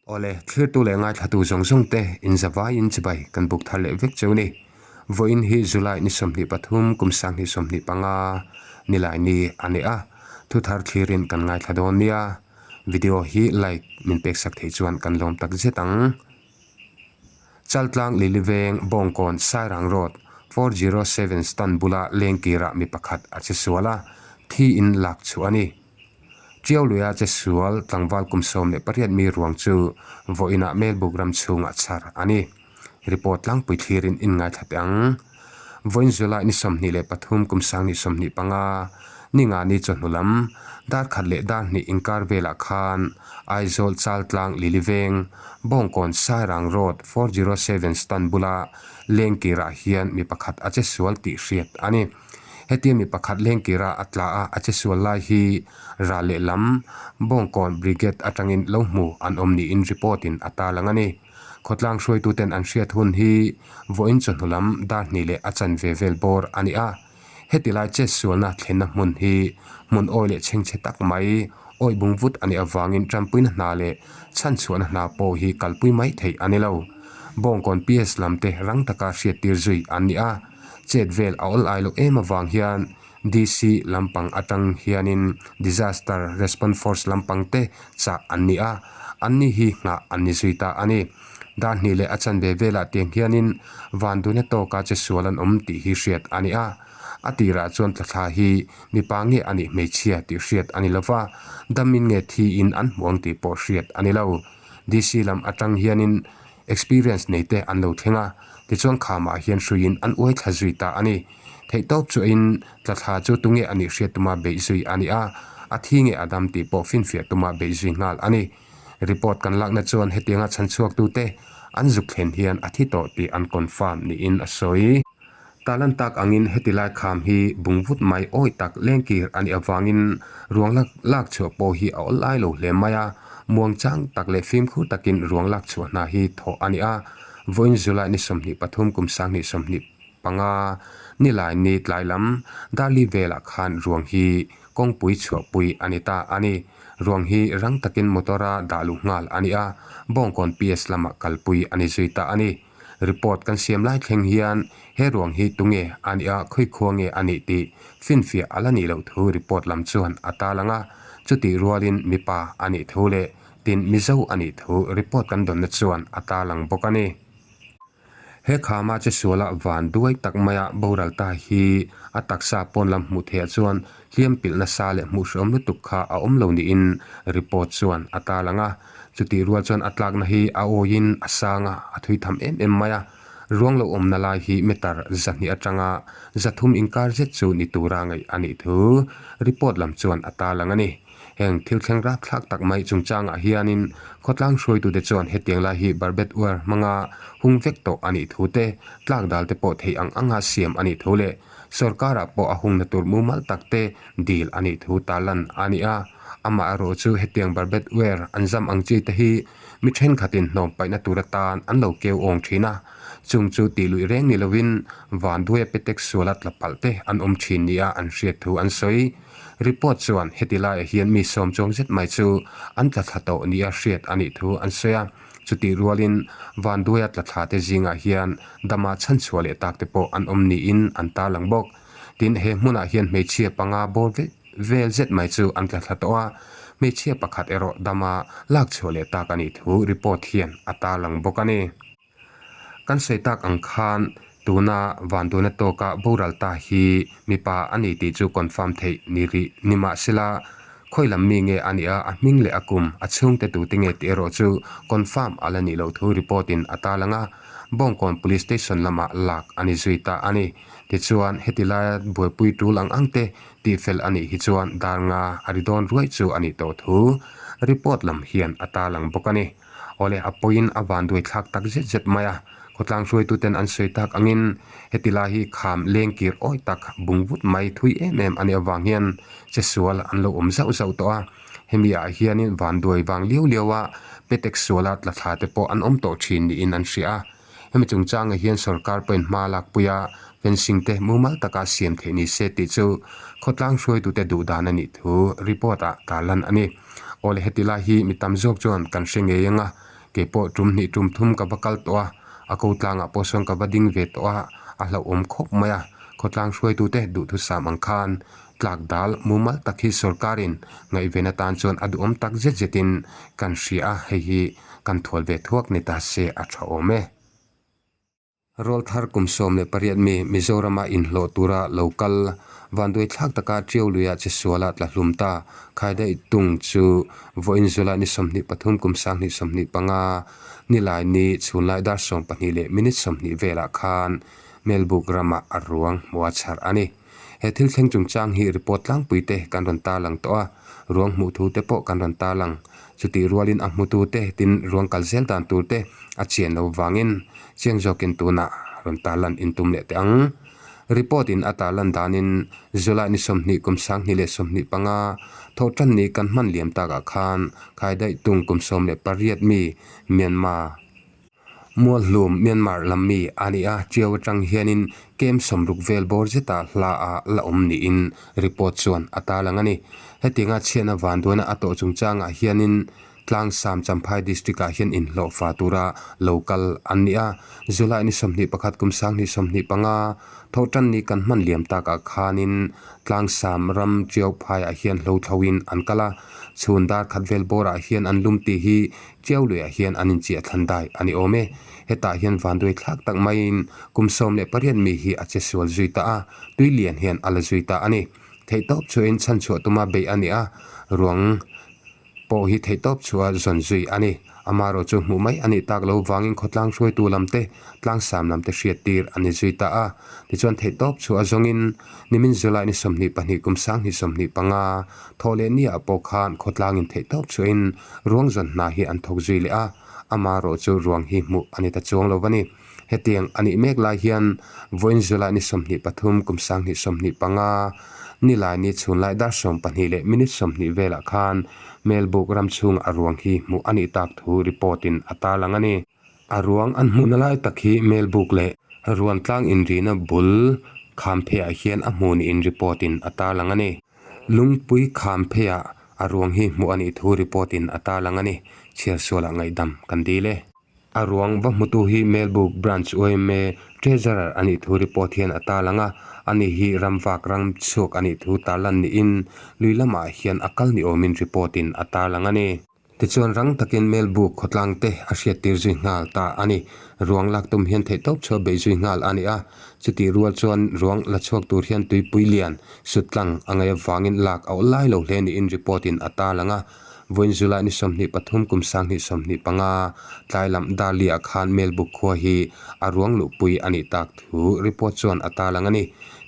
Awle, thlirtu leh ngaithlatu zawng zawng te inzavaiin chibai kan buk thar leh vek cheu ni. Vawiin hi July ni 23 kum 2025 nilai ni a ni a, thu thar thlirin kan ngaithla dawn nia. Video hi like min pek sak theih chuan kan lawm tak zet ang. Chaltlang Liliveng Bawngkawn Sairang Road 407 stand bula lengkirah mi pakhat a che sual a, thi in lak chhuah a ni. Ṭiauluia che sual tlangval kum 18 mi ruang chu vawiinah Melbuk ram chhungah chhar a ni. Report tlangpui thlirin in ngaithla teh ang. Vawiin July ni 23 kum 2025 ni nga ni chawhnu lam dar khat leh dar hnih inkar velah khan Aizawl Chaltlang Liliveng Bawngkawn Sairang Road 407 stand bula lengkirah hian mi pakhat a che sual tih hriat a ni. Hetia mi pakhat lengkira a tla a, a che sual lai hi ral lehlam Bawngkawn Brigade atangin lo hmu an awm niin report in a tarlang a ni. Khawtlang hruaituten an hriat hun hi vawiin chawhnu lam dar hnih leh a chanve vel bawr a ni a. Heti lai chet sualna thlenna hmun hi hmun awi leh chhengchhe tak mai awi bung vut a nih avangin tanpuina hna leh chhanchhuahna hna pawh hi kalpui mai theih a ni lo. Bawngkawn PS lam te rang taka hriattir zui an ni a, chet vel a awl ai loh em avang hian DC lampang atang hianin Disaster Response Force lampang te chah an ni a, anni hi nghah an ni zui ta a ni. Dar hnih leh a chanve velah tiang hianin vanduhna tawka che sual an awm tih hi hriat a ni a. A tirah chuan tlathla hi mipa nge a nih hmeichhia tih hriat a ni lo va, damin nge thiin an hmu ang tih pawh hriat a ni lo. DC lam atang hianin experience nei te an lo thleng a, tichuan khamah hian hruiin an uai thla zui ta a ni. Theihtawp chuahin tlathla chu tunge a nih hriat tuma beih zui a ni a, a thi nge a dam tih pawh finfiah tuma beih zui nghal a ni. Report kan lakna chuan hetianga chhanchhuaktute an zuk thlen hian a thi tawh tih an confirm niin a sawi. Talan tak angin heti lai kham hi bung vut mai awi tak lengkir a nih avangin ruang lak lak chhuah pawh hi a awl lai lo hle mai a, muangchang tak leh fimkhur takin ruang lak chhuah hna hi thawh a ni a. Vawiin July ni 23 kum 2025 nilai ni tlai lam Darli velah khan ruang hi kawngpui chhuahpui a ni ta a ni. Ruang hi rang takin motor-a dah luh nghal a ni a, Bawngkawn PS lamah kalpui a ni zui ta a ni. Report kan siam lai thleng hian he ruang hi tunge a nih a, khawikhua nge a nih tih finfiah a la nih loh thu report lam chuan a tarlang a, chutih rualin mipa a nih thu leh tin Mizo a nih thu report kan dawnna chuan a tarlang bawk a ni. He khama che suala van duai tak maia boral ta hi a taksa pawn lam hmuh theih ah chuan hliam pilh nasa leh hmuh hreawm lutuk kha a awm lo niin report chuan a tarlang a. Chutih rual chuan a tlakna hi a awiin a sang a, a thui tham em em mai a. Ruang lo awmna lai hi meter 200 atanga 300 inkar zet chu ni tura ngaih a nih thu report lam chuan a tarlang a ni. Heng thil thleng rapthlak tak mai chungchangah hianin khawtlang hruaitute chuan hetiang lai hi barbed wire hmanga hung vek tawh a nih thu te, tlak dal te pawh theih ang anga siam a nih thu leh sorkarah pawh a hungna tur mumal tak te dil a nih thu tarlan a ni a. Amaherawh chu hetiang barbed wire an zam ang chi te hi mi thenkhatin hnawm paihna tur atan an lo keu awng thin a, chung chu tih luih reng ni lovin vanduaia petek suala tla palh te an awm thin nia an hriat thu an sawi. Report chuan heti laiah hian mi sawm chuang zet mai chu an tla thla tawh nia hriat a nih thu an sawi a, chutih rualin vanduaia tla thla te zingah hian dama chhanchhuah leh tak te pawh an awm niin an tarlang bawk. Tin, he hmunah hian hmeichhia panga bawr vel zet mai chu an tla thla tawh a, hmeichhia pakhat erawh dama lakchhuah leh tak a nih thu report hian a tarlang bawk a ni. Kan sawi tak ang khan tuna vanduhna tawka boral ta hi mipa a ni tih chu confirm theih ni rih ni mahsela khawi lam mi nge a nih a, a hming leh a kum, a chhungte tute nge tih erawh chu confirm a la nih loh thu report in a tarlang a, Bawngkawn Police Station lamah lak a ni zui ta a ni. Tichuan heti laia buaipui tul ang ang te tihfel a nih hi chuan dar nga a ri dawn ruai chu a nih tawh thu report lam hian a tarlang bawk a ni. Awle, a pawiin a van duai thlak tak zet zet mai a, khawtlang hruaituten an sawi tak angin heti lai hi kham lengkir awi tak bung vut mai thui em em a nih avang hian che sual an lo awm zauh zauh tawh a, hemi ah hianin van duai vang liau liau a petek suala tla thla te pawh an awm tawh thin niin an hria a. Hemi chungchangah hian sorkar pawhin hma lakpui a, fencing te mumal taka siam theih ni se tih chu khawtlang hruaitute duh dan a nih thu report ah tarlan a ni. Awle heti lai hi mi tam zawk chuan kan hre ngei ang a, Kei pawh tum hnih tum thum ka va kal tawh a, a ko tlangah pawh sawn ka va ding ve tawh a, a hlauhawm khawp mai a. Khawtlang hruaitute duhthusam ang khan tlak dal mumal tak hi sorkarin ngaihven atan chuan a duhawm tak zet zetin kan hria a, hei hi kan thual ve thuak ni ta se a tha awm e. Rawlthar kum 18 mi Mizorama inhlawh tura lo kal vanduai thlak taka Tiau luia che suala tla hlum ta Khaidaih Tung chu vawiin zula ni 23 kum 2025 nilai ni chhunlai dar 12 leh minute 20 velah khan Melbuk ramah a ruang hmuha chharh a ni. He thil thleng chungchang hi report tlangpui te kan rawn tarlang tawh a, ruang hmuh thu te pawh kan rawn tarlang. Chutih rualin a hmutu te tin ruang kal zel dan tur te a chian lo vangin chiang zawkin tunah rawn tarlan intum leh teh ang. Report in a tarlan danin July ni 20 kum 2025 thawhtan ni kan hman liam takah khan Khaidaih tung kum 18 mi Myanmar Mualhlum Myanmar lam mi a ni a, Tiau atang hianin kem 60 vel bawr zeta hla a la awm niin report chuan a tarlang a ni. Hetianga chhiatna vanduaina a tawh chungchangah hianin Tlangsam Champhai District ah hian inhlawhfa tura lo kal an ni a, July ni 21 kum 2025 thawhtan ni kan hman liam takah khanin Tlangsam ram Tiau phaiah hian hlothloin an kal a, chhun dar khat vel bawrah hian an lum tih hi Chiau luiah hian an inchiah thlan dai a ni awm e. Hetah hian vanduai thlak tak maiin kum 18 mi hi a che sual zui ta a, tui lian hian a la zui ta a ni. Theihtawp chhuahin chhanchhuah tuma beih a ni a, ruang pawh hi theihtawp chhuah zawn zui a ni. Amaherawh chu hmuh mai a nih tak lo vangin khawtlang hruaitu lam te, tlangsam lam te hriat tir a ni zui ta a. Tichuan theihtawp chhuah zawngin nimin July ni 22 kum 2025 Thawh leh niah pawh khan khawtlangin theihtawp chhuahin ruang zawn hna hi an thawk zui leh a, amaherawh chu ruang hi hmuh a ni ta chuang lo va ni. Hetiang a nih mek lai hian vawiin July ni 23 kum 2025 nilai ni chhunlai dar 12 leh minute 20 velah khan Melbuk ram chhungah a ruang hi hmuh a nih tak thu report in a tarlang a ni. A ruang an hmuhna lai tak hi Melbuk leh Ruantlang inrihna bul Khampheiah hian a hmuh niin report in a tarlang a ni. Lungpui kham pheiah a ruang hi hmuh a nih thu report in a tarlang a ni. Chhiar sualah ngaihdam kan dil e. A ruang va hmutu hi Melbuk Branch yma Treasurer a nih thu report hian a tarlang a, ani hi ramvak ram chhuak a nih thu tarlan niin lui lamah hian a kal ni awmin report in a tarlang a ni. Tichuan rang takin Melbuk khawtlang te a hriattir zui nghal ta a ni. Ruang lak tum hian theihtawp chhuah beih zui nghal a ni a. Chutih rual chuan ruang la chhuak tur hian tuipui lian, sutlang a ngaih avangin lak a awlai lo hle niin report in a tarlang a. Vawiin July ni 23 kum 2025 tlai lam Darli ah khan Melbuk khua hi a ruang luhpui a nih tak thu report chuan a tarlang a ni.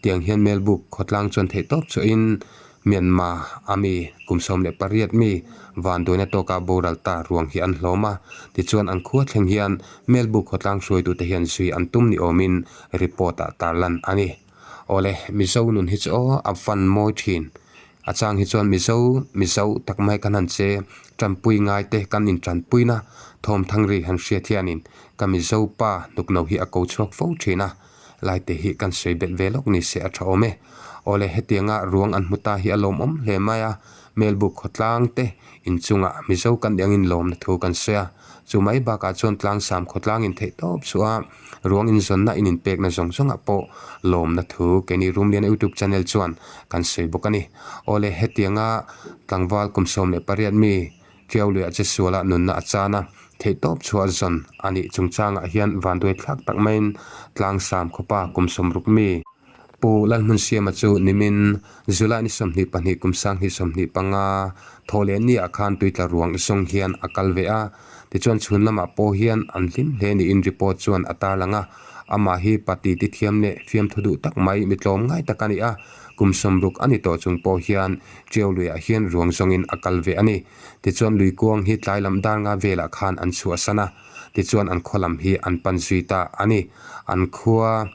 Tiang hian Melbuk khawtlang chuan theihtawp chhuahin Myanmar a mi kum 18 mi vanduaina tawka boral ta ruang hi an hlawm a, tichuan an khua thleng hian Melbuk khawtlang hruaitute hian zui an tum ni awmin report ah tarlan a ni. Awle, Mizo nun hi chu aw a fan mawi thin. A chang hi chuan Mizo, Mizo tak mai kan han che tanpui ngai te kan intanpuina thawmthang ri han hriat hianin ka Mizo pa hnukno hi a ko chhuak fo thin a. Laite hi kan sawi belh ve lawk ni se a tha awm e. Awle hetianga ruang an hmu ta hi a lawmawm hle mai a, Melbuk khawtlang te inchungah Mizo kan eng in lawmna thu kan sawi a, chu mai bakah chuan Tlangsam khawtlang in theih tawp chu a, ruang inzawnna in inpekna zawng zawngah pawh lawmna thu keini Rumliana YouTube channel chuan kan sawi bawk a ni. Awle hetianga tlangval kum 18 mi Tiau luiah che sualah nunna a chan a, theihtawp chhuah zawn a nih chungchangah hian vanduai thlak tak maiin Tlangsam khawpa kum 60 mi Pu Lalhmunsiama chu nimin July ni 22 kum 2025 thawh leh niah khan tuitla ruang zawng hian a kal ve a, tichuan chhun lamah pawh hian an hlim hle niin report chuan a tarlang a, amah hi pati ti thiam leh fiamthu duh tak mai mi tlawm ngai tak a ni a. Kum 60 a ni tawh chung pawh hian Tiau luiah hian ruang zawngin a kal ve a ni. Tichuan lui kuang hi tlai lam dar nga velah khan an chhuahsan a, tichuan an khaw lam hi an pan zui ta a ni. An khua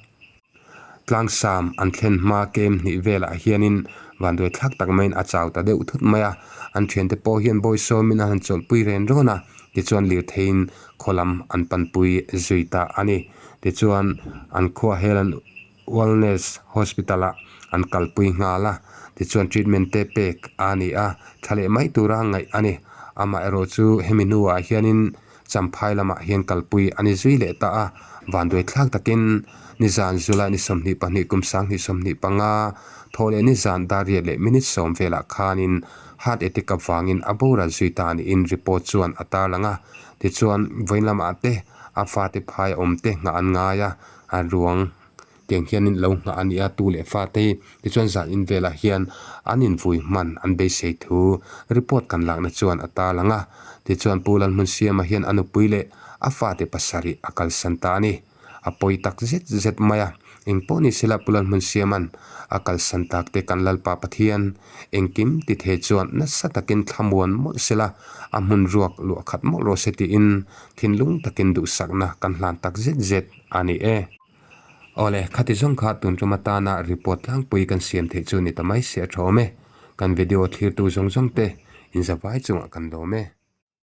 tlangsam an thlen hma kem hnih velah hianin vanduai thlak tak maiin a chau ta deuh thut mai a. An thiante pawh hian bawi sawmin an han chawlhpui ren rawn a, tichuan lirtheiin khaw lam an panpui zui ta a ni. Tichuan an khua hel an. Wellness Hospital ah an kalpui nghal a, tichuan treatment te pek a ni a, tha leh mai tura ngaih a ni. Amaherawh chu hemi hnuah hianin Champhai lamah hian kalpui a ni zui leh ta a, vanduai thlak takin nizan July ni 22 kum 2025 thawh leh nizan dar riat leh minute sawm velah khanin heart attack avangin a boral zui ta niin report chuan a tarlang a, tichuan vawiin lamah te a fate phai awm te nghah an ngai a, a ruang. Tiang hianin lo nghah a ni a, tu leh fate hi tichuan zan in velah hian an invui hman an beisei thu report kan lakna chuan a tarlang a. Tichuan Pu Lalhmunsiama hian a nupui leh a fate pasarih a kalsan ta a ni. A pawi tak zet zet mai a, engpawh ni sela Pu Lalhmunsiama'n a kalsan tak te kan Lalpa Pathian engkim ti thei chuan nasa takin thlamuan mawlh sela a hmun ruak luah khat mawlh rawh se tiin thinlung takin duhsakna kan hlan tak zet zet a ni e. Awle, khati zawng kha tun tum atana report tlangpui kan siam theih chu ni ta mai se a tha awm e. Kan video thlirtu zawng zawng te inzavai chungah kan lawm e.